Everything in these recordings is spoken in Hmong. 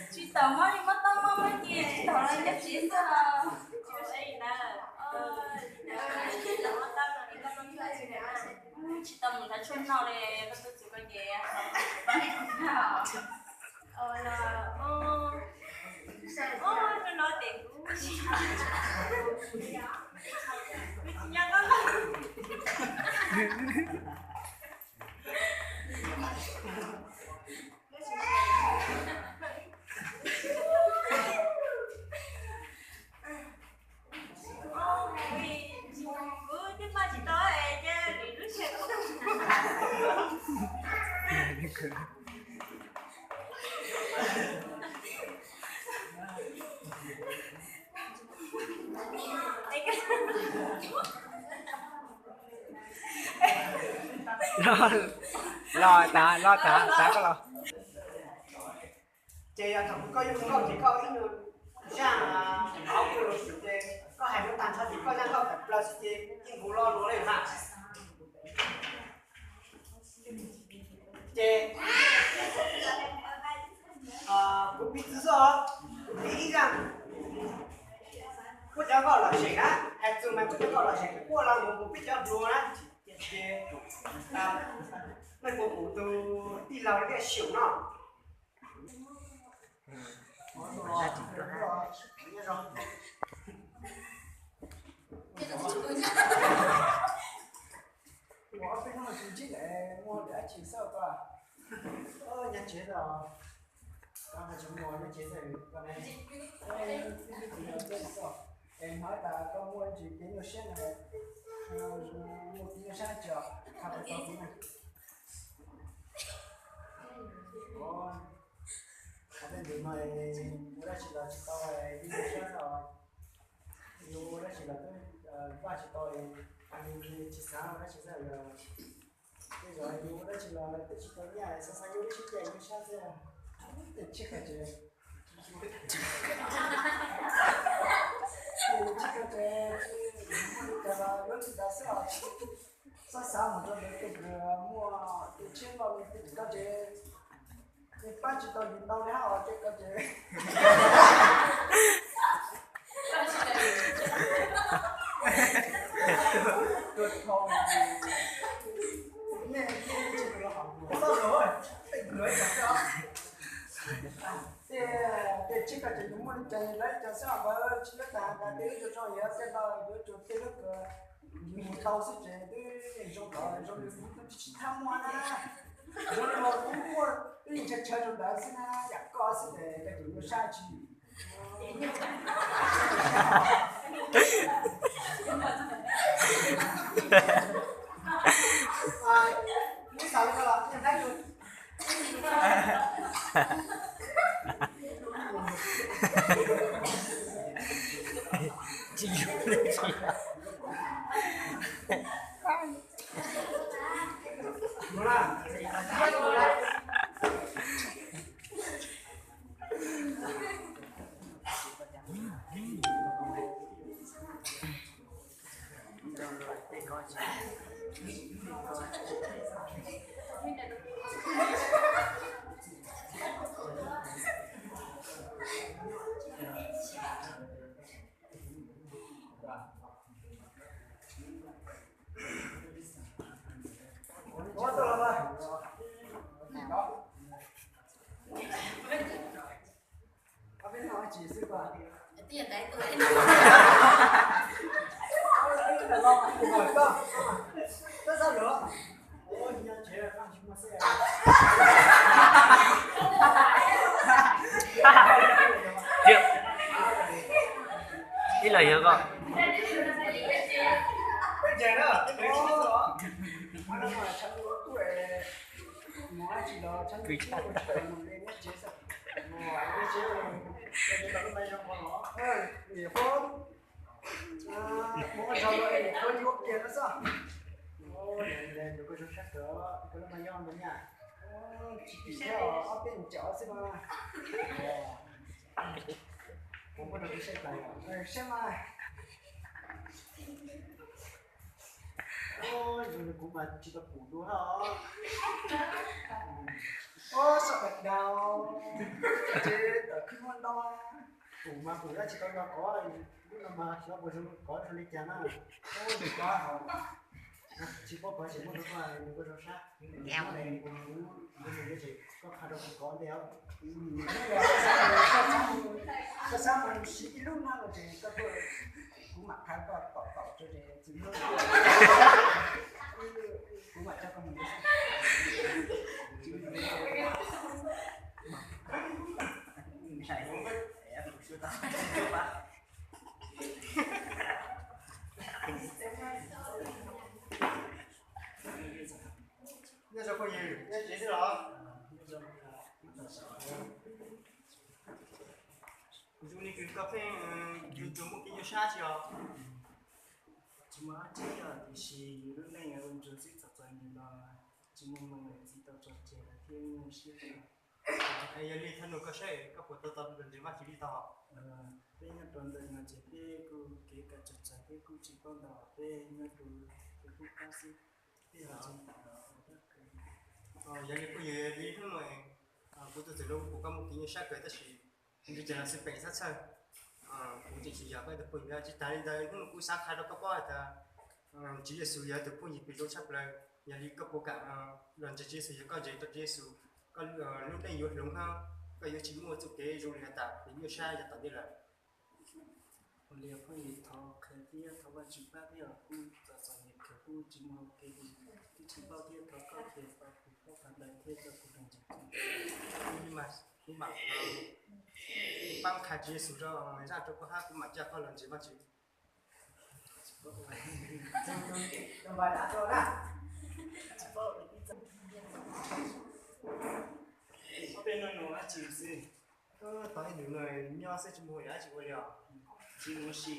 Tsis tau muab li, muab tau muab muab cia, tsis tau los nyob tsev xwb os. Tsis tau mus nrhiav tshuaj noj li, koj tuaj txug koj ces. Los tas, los tas, tas koj los. Ces yog thaum koj yuav mus nkauj ces koj ib nyuag zaj hauv kuv los sis ces koj hais lus tag nrho ces koj zaj nkauj tawm plaws xwb ces yeej nkaus lo lus li na. Ces kuv piv txwv xwb os, kuv piv ib zaj, kuv cov nkauj lom zem na, hais txog mas kuv cov nkauj lom zem kuv kuj los mus kuv pib cov hluas na. Ces nej puas pum tus tij laug Liaj Xyoom no? Ua ob peb hnub no tsis ntsib lawm, muaj dab tsi xwb koj? Nyob tsev os. Koj hais tseem muaj nyob tsev xwb koj ne? Es hnov tas koj muaj ntsis kev nyuaj siab no, muaj kev nyuaj siab tsis os? Qhia rau kuv na. Qhov tej ntawd no ua dab tsi los tsis tau, kev nyuaj siab os. Yus ua dab tsi los twb npaj tsis tau, tsis xav ua dab tsi xwb. Tej zaum yus ua dab tsi los twb tsis tau nyiaj, xav xav yuav dab tsi ces nyuaj siab xwb. Tej tsib koj tsev, tsib koj tsev, muaj li cas los yuav li ntawd xwb os. Xav xav mus rau ntawd tej kws muaj tej tshiab loj li tej koj tsev, pab tsis tau yus ntau li hab os tej koj tsev. Tej tsib koj tsev yus muaj li cas lawv li cas xwb os, npawg tsis lawv tas tas tej lub zoo zoo yog tej no yuav tsum tej lub kws yus mus tau xwb ces twb zoo kom zoo li kuv twb tsis tshua muaj na. Zoo li kuv muaj twb yeej tsawg tsawg rau ntawd xwb na, yam koj xwb ces koj tseem yuav sab tsi. Ib xav li ko los nyob dab yus. Ib los yog koj. Saib mas, kuv mas tsis tau pum dua os. Ua soj daws daus, ces tawm khwb muaj ntau. Pum mas pum dab tsis tau nto kov, lub no mas xyov puas zoo kov zoo li cas na. Tsis paub kov ces muab rau koj, nws kuj zoo sab. Koj qha rau kuv kov ntej os. Koj xav mus siv ib lub no los ces koj tuaj, kuv mam qha koj tom tom tso ces txwm lub, kuv mam coj koj mus. Nyob zoo phooj ywg, nyob tsev xwb los? Zoo li kws koj pheej yug tug muaj kev nyuaj sab tsi os? Tsis muaj dab tsi os, tiam sis yus lub neej ua ntsuag xwb, txom txom nyem los tsis muaj moo txiv tau tso tseg lawm thiab nyuaj siab. Yog li thaj no koj saib koj puas tau tau los ntseeg Vajtswv li tau? Peb nyob rau ntawm no ces peb kuj kev kawm txawv txawv, peb kuj tsis paub ntau, peb nyob rau peb kuj qab xwb. Yog li phooj ywg, li hnub no kuv tus txiv lus kuv pom koj muaj kev nyuaj sab kawg tab sis ntshe los xij peem xab txhawj. Kuv tseem tsis yog koj tus phooj ywg. Tsis tas li ntawd hnub no kuv xav qha rau koj paub hais tias Tswv Yexus yog tus phooj ywg phem zoo tshaj plaws. Yog li koj puas kam los ntseeg Tswv Yexus? Yog koj ntseeg tau Tswv Yexus, koj lub neej yuav hloov hab, koj yuav tsis muaj txoj kev zoo li has tas kev nyuaj sab yav tom ntej lawm. Ua li phooj ywg, thov qhia thiab thov Vajtswv pab thiab, kuv txom txom nyem kawg, kuv tsis muaj hau kev li, kuv tsis paub thiab, thov koj qhia tau kuv paub qhov ntawd thiab coj kuv los ntseeg. Kuv mam paab qha Tswv Yexus rau zaj rau koj hab kuv mam coj koj los ntseeg Vajtswv. Peb noj nua dab tsi xwb? Tau ib ntus no nyob xwb tsis muaj dab tsi ua li os. Tsis muaj si.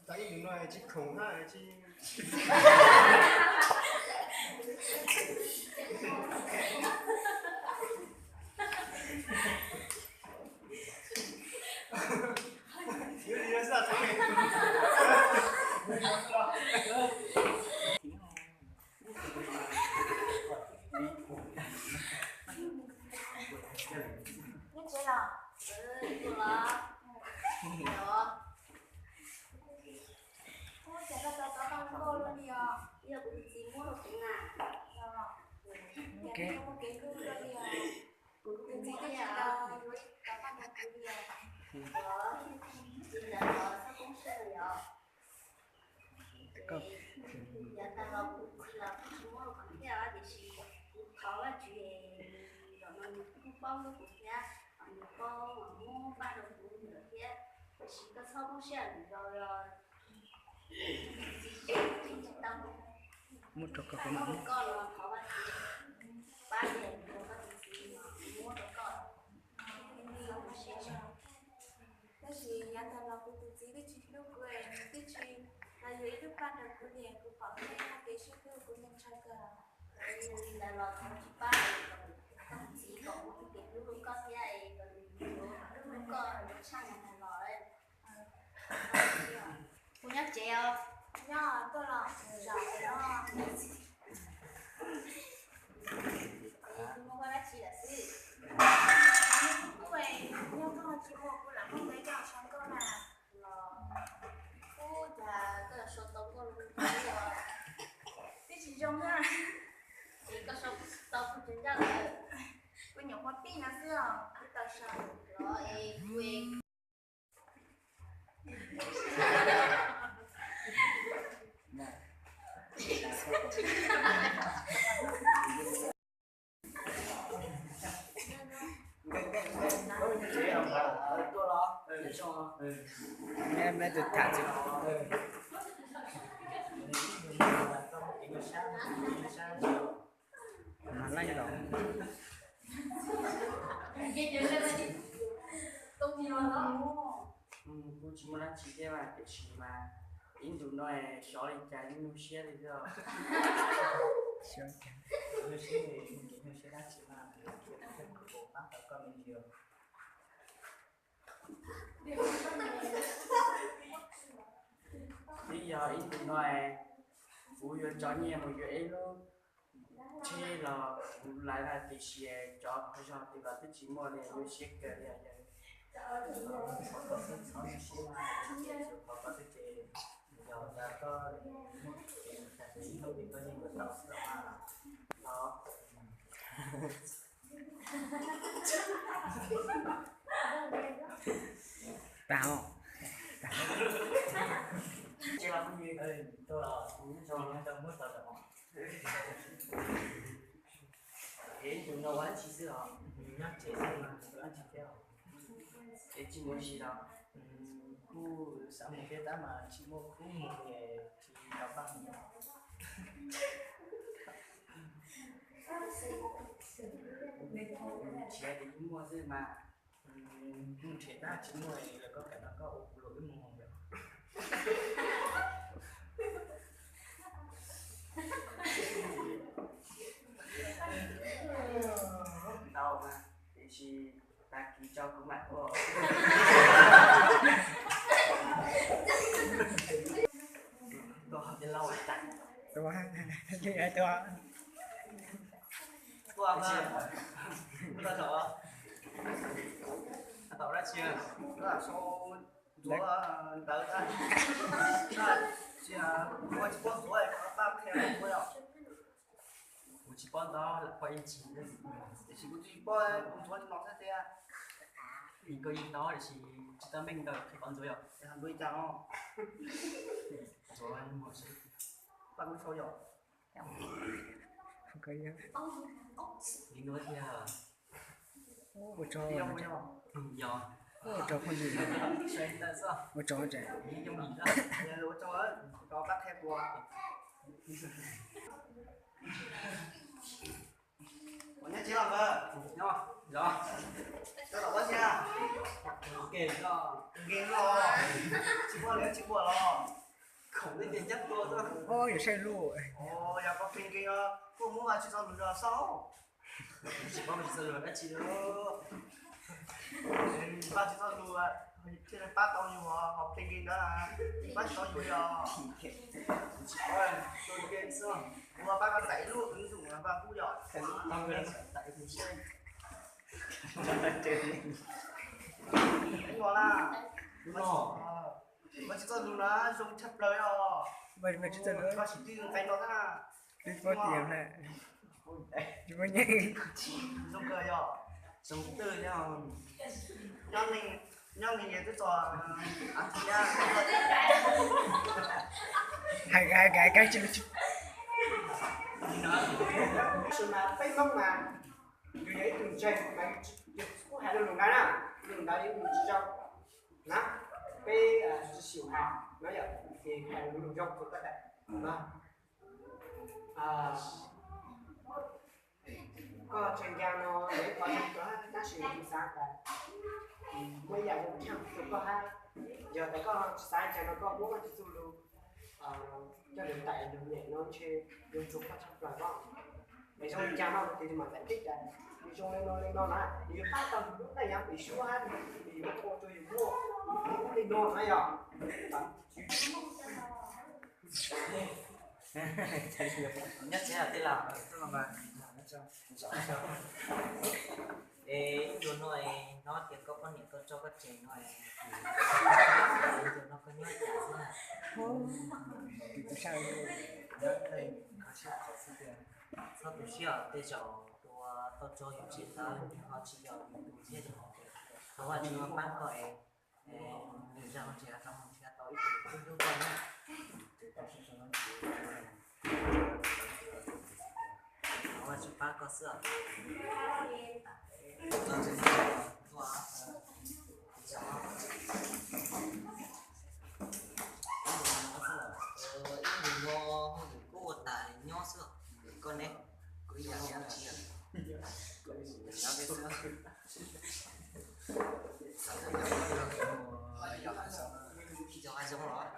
Tau ib ntus no tsis khoom hab tsis Nyob tsev los? Ua cas koj tau tau nkauj luaj li os? Yog kuv tus txiv muab rau kuv na. Cas koj muaj kev hlub luaj li os? Kuv tus txiv twb tsis tau yuav ib tug poj niam kuv li os. Tsis ntawd los txhob poob siab li os. Yav tag los kuv tus txiv los kuj tsis muab rau kuv thiab, tiam sis kuv thov Vajtswv es zaum no nws kuj paub hlub kuv thiab, nws paub muab paj rau kuv lawm thiab. Tiam sis koj txhob poob siab, nws los tsis tau muab rau koj los thov Vajtswv pab, nws rau koj tus txiv muab rau koj. Tab sis yav tag los kuv tus txiv twb tsis hlub kuv, nws twb tsis los yuav ib lub paj rau kuv li, kuv pom nws muaj kev sib hlub kuv nco ntshaw kawg. Yog li ntawd los thov tsis pab, koj tus txiv kom muaj kev hlub rau koj thiab es kom nws hlub koj tshaj yav tag los. Kuv nyob tsev os. Nyob tuaj los zaum no. Kuv muaj dab tsi lawm xwb. Kuv nyob koj tsis ua kuv lam muab ntev coj sau nkauj na. Los ub, cas koj sau tau nkauj li os. Twb tsis zoo na. Es koj sau tau kuv tsis ncaj lawm. Kuv nyuam qhuav pib no xwb os, kuv tau sau. Los es kuv Meb, meb tus tham tsis Leej los. Kuj tsis muaj dab tsi thiab mas, tiam sis mas ib ntus no xyov li cas nyuaj siab li xwb. Nyuaj siab, nyuaj siab dab tsi mas, pab tau koj me ntsis. Twb yog ib ntus no kuv yuav tso nyiaj mus yuav ib lub tsheb los kuv laiv na, tiam sis cov qhov zog twg los twb tsis muaj li, nyuaj siab kawg li yawg. Txhob nyuaj siab, txhob nyuaj siab, yog koj, koj yeej yuav tau xwb os. Tag os. Es tus no ua dab tsi xwb os? Nyob tsev xwb mas ua dab tsi thiab? Es tsis mus ua si los? Kuj xav mus thiab tab mas tsis muaj khub mus es tsis tau pab mus. Nrhiav ces yeej muaj xwb mas. Kuj nrhiav tab tsis muaj, lawv koj kam no koj ua kuv luag wb mus yom. Ntau mas, tiam sis tag kis tso kuv mam tuaj. Tuaj, tuaj, tuaj, tuaj, tuaj, dab tsi? Ntxuav ntawv, kuv tsis paub ntxuav, koj pab qhia kuv yom. Kuv tsis paub ntxuav, lam paub ib ntsis, tiam sis kuv tsis paub, kuv ntxuav li no xwb tiag. Koj yeej paub tiam sis tsis tau meej ntawm qhia paub ntxuav yom. Ntxuav li no xwb. Pab kuv sau yom. Li no thiab. Ua tsaug, ua tsaug phooj ywg, ua tsaug tsev. Ua tsaug, pab qhia kuv. Ua nyob tsev los nkawd? Nyob, yog. Koj tom ua tsi? Nkees los, tsis muaj li tsis muaj los. Khoom li ces cab tua xwb. Yog saib lub. Yog koj pheej nkees os, kuj muab Vaj Tswv txoj lus zog xwb. Tsis paub Vaj Tswv txoj lus dab tsi li. Vaj Tswv txoj lus thiaj li pab tau yus ho pheej nkees ntawd, pab tsis tau yus li os. Tsis paub, tus nkees xwb. Kuv pab koj txais ib lub ứng dụng Vaj Pub yom. Vaj Tswv txoj lus na zoo tshaj plaws os. Koj sim twb nqe no na. Twb paub tias na. Tsis muaj nyeej. Zoo kawg yog. Zoo twj yog. Nyob neeg, nyob neeg twb txog. Hais hais hais tsis. Tab sis mas peb Hmoob mas yus yog ib tug ntseeg mas yus kuj hais lus nqa na, lus nqa yus tsis zoo na. Peb tsis xyaum hais no yom, ces hais lus zoo rau koj daim. Koj tseem ncaag no yog ib qho zoo kawg, tab sis kuv xav tas muaj ib yam zoo tsheej rau koj hab. Yog tas koj tsis xav ntseeg no koj muab Vaj Tswv txoj lus coj lug ntaim lug nyem no ntshe yuav ntsuag koj tshaj plaws os. Es zoo li cas no ces mam txais teb tas yus zoo li no li no na, yus yuav pab tau yus lub neej yav pem suab hab, yus yuav ua rau yus muaj li no na yog. Nyob tsev tij laug. Es ib ntus no es hnov tias koj poj niam tau tso koj tseg no es, ib ntus no koj nyob cas xwb na? Txhob tu siab, tej zaum tus tau tso yus tseg ntawd nws ho tsis yog yus tus thiab, thov Vajtswv pab koj es nws zaj no tsis rau mus nrhiav tau ib tug tub tub koj na. Thov Vajtswv pab koj xwb os. Ib ntus no Yog hav zoov los?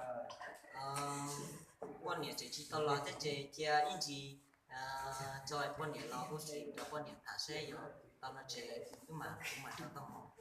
Poj niam tseem tsis tau los thiab ces cia ib ntsis tso poj niam los ua si rau poj niam tham seb yog tau no ces wb mam, kuv mam rov tau mus.